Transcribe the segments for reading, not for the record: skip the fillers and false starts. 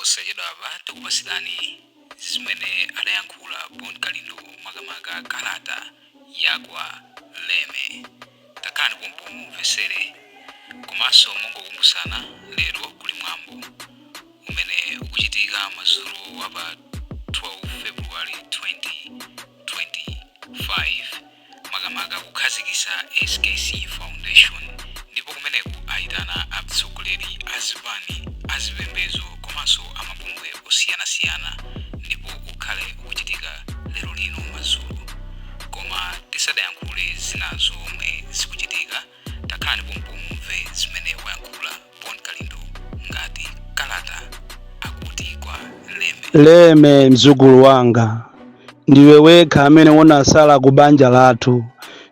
Posachedwapa tikupasirani zimene adayankhula Bon Kalindo, makamaka kalata yakwa Leme. Takhalani pompo mumvesere. Komanso mongokumbutsana, lero kuli mwambo umene ukuchitika madzulo wa pa 12 February 2025, makamaka kukhazikitsa SKC Foundation, ndipo kumeneku ayitana atsogoleri a zipani, azipembedzo komanso amabungwe osiyanasiyana, ndipo ukhale ukuchitika lero lino madzulo. Koma tisadayankhule zina zomwe zikuchitika, takhalani pompo mumve zimene wayankhula Bon Kalindo ngati kalata akuti kwa Leme. Leme, mzukulu wanga, ndiwe wekha amene unasala ku banja lathu,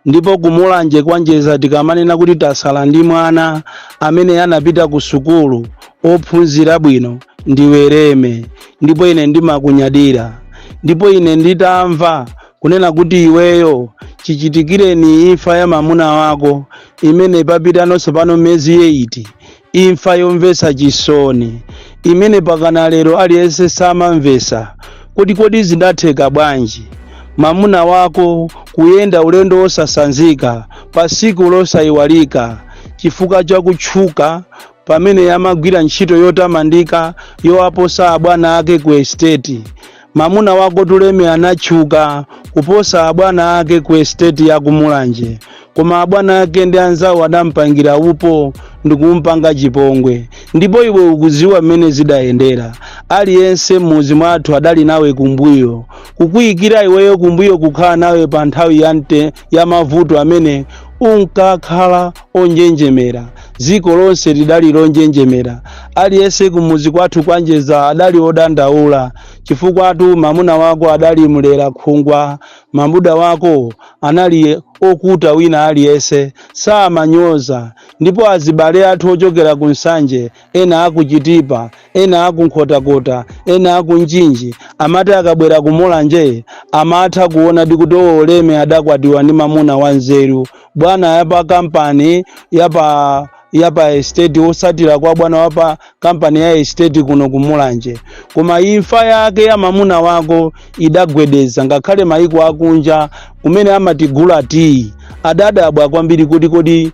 ndipo kumulanje kwanjeza tikamanena kuti tasala ndi mwana amene anapita ku sukulu ophunzira bwino, ndiwe Leme. Ndipo ine ndimakunyadira. Ndipo ine nditamva kunena kuti iweyo chichitikireni imfa ya mamuna wako imene papitanonso pano miyezi 8, imfa yomvetsa chisoni imene pakana lero aliyense samamvetsa kuti kodi zindatheka bwanji mamuna wako kuyenda ulendo wosasanzika pa siku losayiwalika chifukwa cha kutchuka pamene amagwira ntchito yotamandika yowaposa abwana ake ku estate. Mamuna wako Tuleme anatchuka kuposa abwana ake ku estate ya Kumulanje, koma abwana ake ndi anzawo adampangira upo ndikumpanga chipongwe. Ndipo iwe ukuziwa mmene zidayendera. Aliyense m'muzi mwathu adali nawe kumbuyo, kukuyikira iweyo kumbuyo, kukhala nawe pa nthawi ya mavuto amene unkakhala onjenjemera. Dziko lonse lidali lonjenjemera. Aliyense kumuzi kwathu kwanjeza adali odandaula chifukwa atu mamuna wako adali mlera khungwa. Mamuna wako anali okuta wina aliyense, samanyoza. Ndipo azibale athu ochokera ku Nsanje, ena akuchitipa, ena akunkhotakota, ena akunchinji, amati akabwera kumulanje amatha kuona kuti Leme adakwatiwa ndi mamuna wanzeru, bwana yapa kampani yapa estate, osatira kwa bwana wapa kampani ya estate kuno kumulanje. Koma imfa yake ya mamuna wako idagwedeza ngakhale maiko akunja kumene amatigula tiyi. Adadabwa kwambiri kuti kodi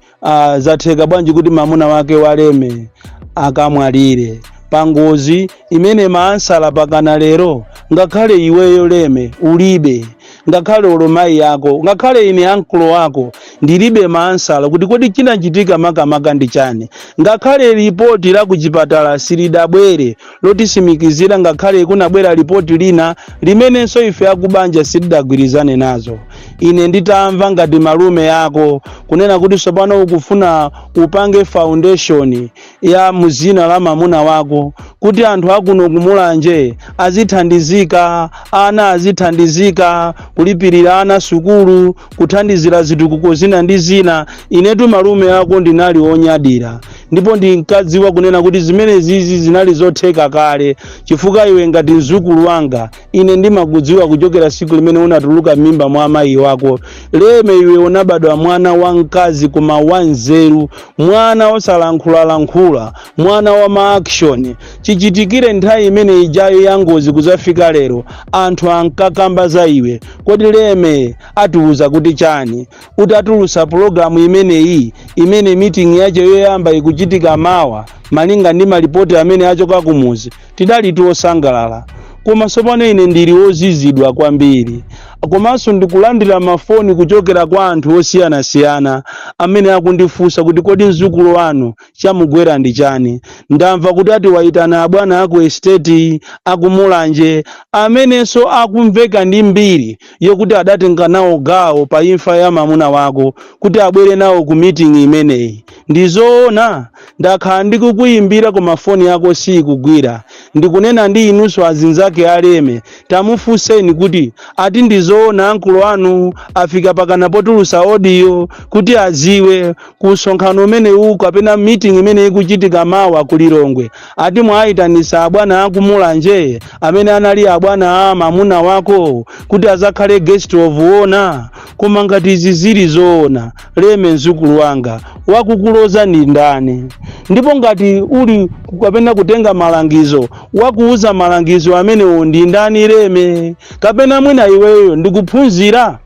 zatheka bwanji kuti mamuna wake waleme akamwalire pangozi imene maansala pakana lero ngakhale iweyo Leme ulibe, ngakhale olo mayi yako, ngakhale ine ankolo wako ndilibe maansala kuti kodi chinachitika makamaka ndi chani. Ngakhale ripoti la kuchipatala silidabwere lotisimikizira, ngakhale kunabwera ripoti lina limenenso ife akubanja silidagwirizane nazo. Ine nditamva ngati malume yako kunena kuti tsopano ukufuna upange foundation ya muzina la mamuna wako kuti anthu akuno kumulanje azithandizika, ana azithandizika, kulipirira ana sukulu, kuthandizira zitukuko zina ndi zina, inetu malume ako ndinali onyadira, ndipo ndinkadziwa kunena kuti zimene zizi zinali zotheka kale, chifukwa iwe ngati mzukulu wanga ine ndimakudziwa kuchokera siku limene unatuluka m'mimba mwa amayi wako. Leme, iwe unabadwa mwana wamkazi koma wanzeru, mwana osalankhulalankhula, mwana wa ma-action. Chichitikire nthawi imene ijayo ya ngozi kuzafika lero, anthu ankakamba za iwe. Kodi Leme atiuza kuti chani utatulusa pulogalamu imeneyi, imene meeting yache yoyamba ikuchitika mawa malinga ndi malipoti amene achoka kumuzi? Tidali tiosangalala, koma tsopano ine ndili wozizidwa kwambiri. Komanso ndikulandira mafoni kuchokera kwa anthu osiyanasiyana amene akundifunsa kuti kodi mzukulu wanu chamugwera ndi chani? Ndamva kuti ati wayitana abwana aku estate akumulanje amenenso akumveka ndi mbiri yokuti adatenga nawo gawo pa imfa ya mamuna wako kuti abwere nawo ku meeting imeneyi. Ndizoona? Ndakhala ndikukuyimbira koma foni yako sikugwira. Ndikunena ndi inunso azinzake aleme, tamufunseni kuti ati ndizoona ankulu anu afika pakana potulusa audio kuti aziwe ku msonkhano umene uwu kapena meeting imene ikuchitika mawa ku Lilongwe, ati mwayitanisa abwana akumulanje amene anali abwana a mamuna wako kuti azakhale guest of honor. Koma ngati izi zili zoona, Leme mzukulu wanga, wakukuloza ndi ndani? Ndipo ngati uli Kapena kutenga malangizo, wakuuza malangizo amenewo ndi ndani, Leme? Kapena mwina iweyo ndikuphunzira,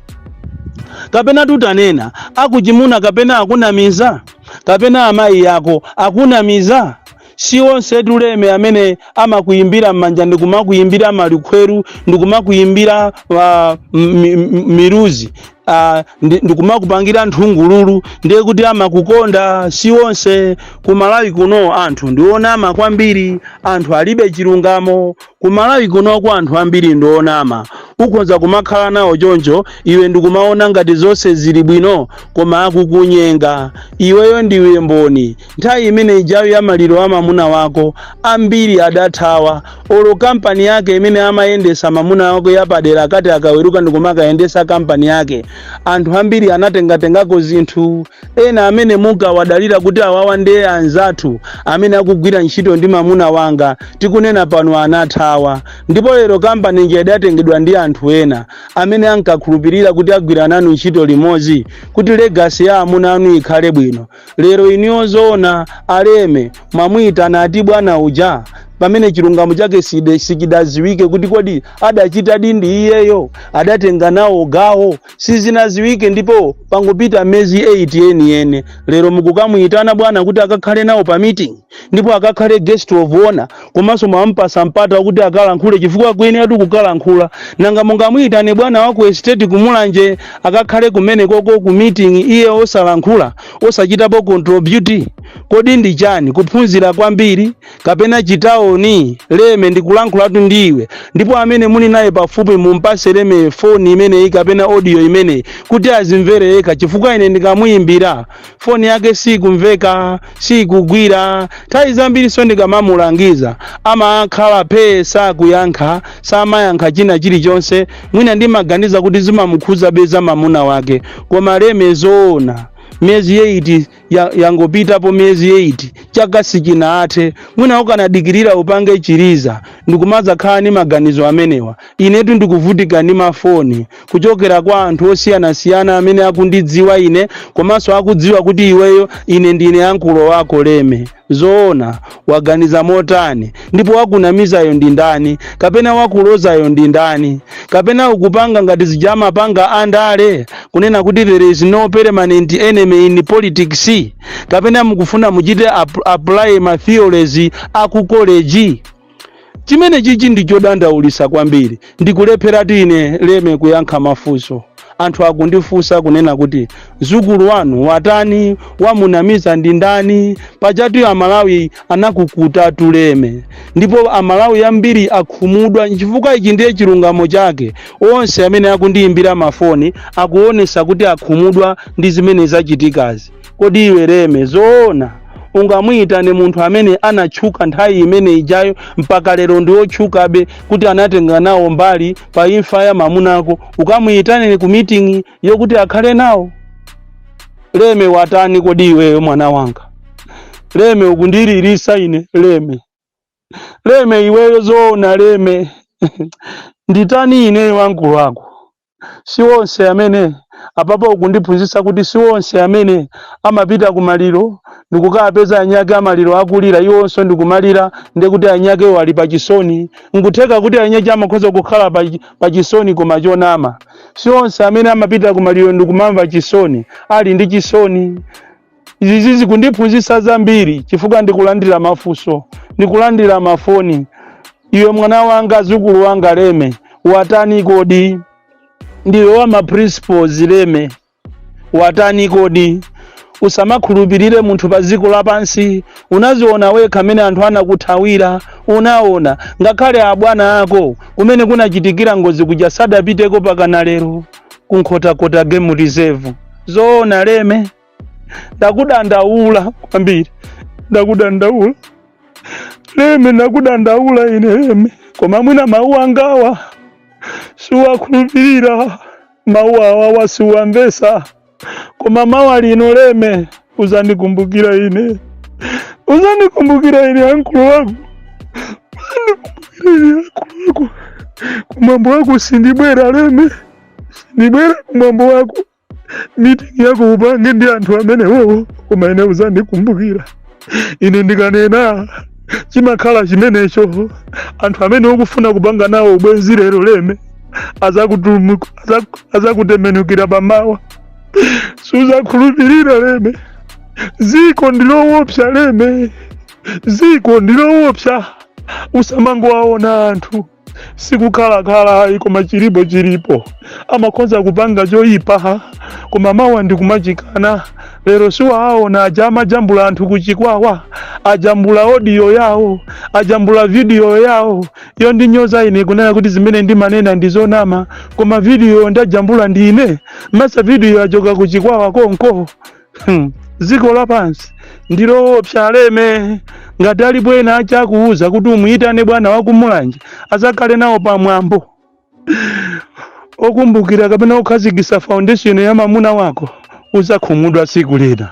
kapena tutanena akuchimuna, kapena akunamiza, kapena amayi ako akunamiza? Si onse tuleme amene amakuyimbira m'manja ndikumakuyimbira malikhweru, ndikumakuyimbira miluzi, ndikumakupangira nthungululu, ndiye kuti amakukonda. Si onse. Kumalawi kuno anthu ndionama kwambiri, anthu alibe chilungamo. Kumalawi kunoko anthu ambiri ndionama. Ukhoza kumakhala nawo choncho, iwe ndikumaona ngati zonse zili bwino, koma akukunyenga. Iweyo ndiwe mboni. Nthawi imene ijayo ya maliro a mamuna wako, ambiri adathawa. Olo kampani yake imene amayendesa mamuna wako yapadera, akati akaweruka ndikumakayendesa kampani yake, anthu ambiri anatengatengako zinthu. Ena amene munkawadalira kuti awawa ndiye anzathu amene akugwira ntchito ndi mamuna wanga, tikunena pano anathawa. Ndipo lero kampani ija idatengedwa ndi anthu ena amene ankakhulupirira kuti agwira nanu ntchito limodzi kuti legacy ya amuna anu ikhale bwino. Lero iniyo zoona, aleme, mwamuyitana ati bwana uja, pamene chilungamo chake sichidaziwike kuti kodi adachitadi ndi iyeyo, adatenga nawo gawo, sizinaziwike. Ndipo pangopita miyezi 8 yeniyene, lero mukukamuyitana bwana kuti akakhale nawo pa meeting, ndipo akakhale guest of honor, komanso mwampasa mpata wakuti akalankhule, chifukwa kuyenera kukalankhula. Nanga mungamuyitane bwana wa ku estate kumulanje akakhale kumene koko ku meeting, iye osalankhula, osachitapo contribute? Kodi ndi chani? Kuphunzira kwambiri kapena chitaoni? Leme, ndikulankhulatu ndiwe. Ndipo amene muli naye pafupi, mumpase Leme foni imeneyi kapena audio imeneyi kuti azimvere yekha, chifukwa ine ndikamuyimbira foni yake sikumveka, sikugwira. Nthawi zambiri ndikamamulangiza amakhala phee, sakuyankha, samayankha china chilichonse. Mwina ndimaganiza kuti zimamukhuza beza mamuna wake. Koma Leme, zoona, miyezi 8 yangopitapo, miyezi 8, chaka sichinathe. Mwina ukanadikirira upange chiriza ndikumadza ndi maganizo amenewa. Inetu ndikuvutika ndi mafoni kuchokera kwa anthu osiyanasiyana amene akundidziwa ine, komanso akudziwa kuti iweyo ine ndine ankulo wako. Leme, zoona, waganiza motani? Ndipo wakunamizayo ndi ndani? Kapena wakulozayo ndi ndani? Kapena ukupanga ngati zija amapanga andale kunena kuti there is no permanent enemy in politics? Kapena mukufuna muchite apply ma theories aku college? Chimene chichi ndi chodandaulisa kwambiri. Ndikulepheratu ine, Leme, kuyankha mafunso. Anthu akundifunsa kunena kuti mzukulu wanu watani? Wamunamiza ndi ndani? Pachatu Amalawi anakukuta tuleme, ndipo Amalawi ambiri akhumudwa chifukwa ichi ndiye chilungamo chake. Onse amene akundiyimbira mafoni akuonesa kuti akhumudwa ndi zimene zachitikazi. Kodi iwe Leme, zoona, ungamuyitane munthu amene anatchuka nthawi imene ijayo mpaka lero ndi wotchukabe kuti anatenga nawo mbali pa imfa ya mamunako, ukamuyitane ku meeting yokuti akhale nawo? Leme, watani kodi iweyo, mwana wanga? Leme, ukundilirisa ine. Leme, Leme, iweyo zoona, Leme, nditani ineyo wankulu wako? Si onse amene apapo ukundiphunzitsa kuti si onse amene amapita kumaliro ndikukapeza anyake amaliro akulira, iwonso ndikumalira, ndekuti anyakewo ali pachisoni. Nkutheka kuti anyake amakhoza kukhala pachisoni koma chonama. Si onse amene amapita kumaliro ndikumamva chisoni ali ndi chisoni. Izi zikundiphunzitsa zambiri, chifukwa ndikulandira mafunso, ndikulandira mafoni. Iwe mwana wanga, zukulu wanga Leme, watani kodi? Ndiwe wa ma principles. Leme, watani kodi? Usamakhulupirire munthu pa dziko lapansi. Unaziona wekha amene anthu anakuthawira. Unaona ngakhale abwana ako kumene kunachitikira ngozi kuja sadapiteko pakana lero, kunkhotakota Game Reserve. Zoona, Leme, ndakudandaula kwambiri, ndakudandaula Leme, ndakudandaula ine Leme. Koma mwina mawu angawa siwakhulupirira, mawu awawa siwamvesa, koma mawa lino, Leme, uzandikumbukira ine, uzandikumbukira ine ankulu wako, uzandikumbukira ine ankulu wako. Kumwambo wako sindibwera, Leme, sindibwera kumwambo wako. Meeting yako upange ndi anthu amenewo, koma ine uzandikumbukira ine. Ndikanena Chimakhala chimenecho. Anthu amene ukufuna kupanga nawo ubwenzi lero, Leme, azakutembenukira pamawa. Suzakhulupirira, Leme. Ziko ndilowopsa, Leme, ziko ndilowopsa. Usamangowaona anthu, sikukhalakhala ayi, koma chilipo, chilipo. Amakhonza kupanga choyipa, koma mawa ndikumachikana. Lero siwaona aja amajambula anthu kuchikwawa, ajambula audio yawo, ajambula video yawo yondinyoza ine, kunena kuti zimene ndimanena ndizonama, koma video ndajambula ndine masa, video achoka kuchikwawa konko. Dziko lapansi ndiloopsa, Leme. Ngati alipo ena achakuuza kuti umuyitane bwana wakumulanje azakhale nawo pamwambo okumbukira kapena okhazikitsa foundation ya mamuna wako, uzakhumudwa tsiku lina.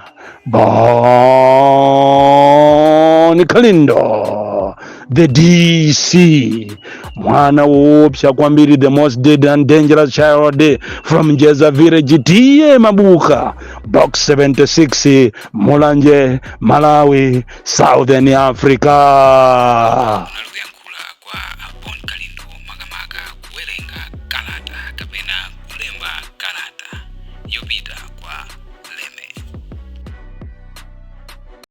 Bon Kalindo, the DC, mwana woopsa kwambiri, the most dead and dangerous child from Jeza Village, T/A Mabuka, Box 76, Mulanje, Malawi, Southern Africa. Unali.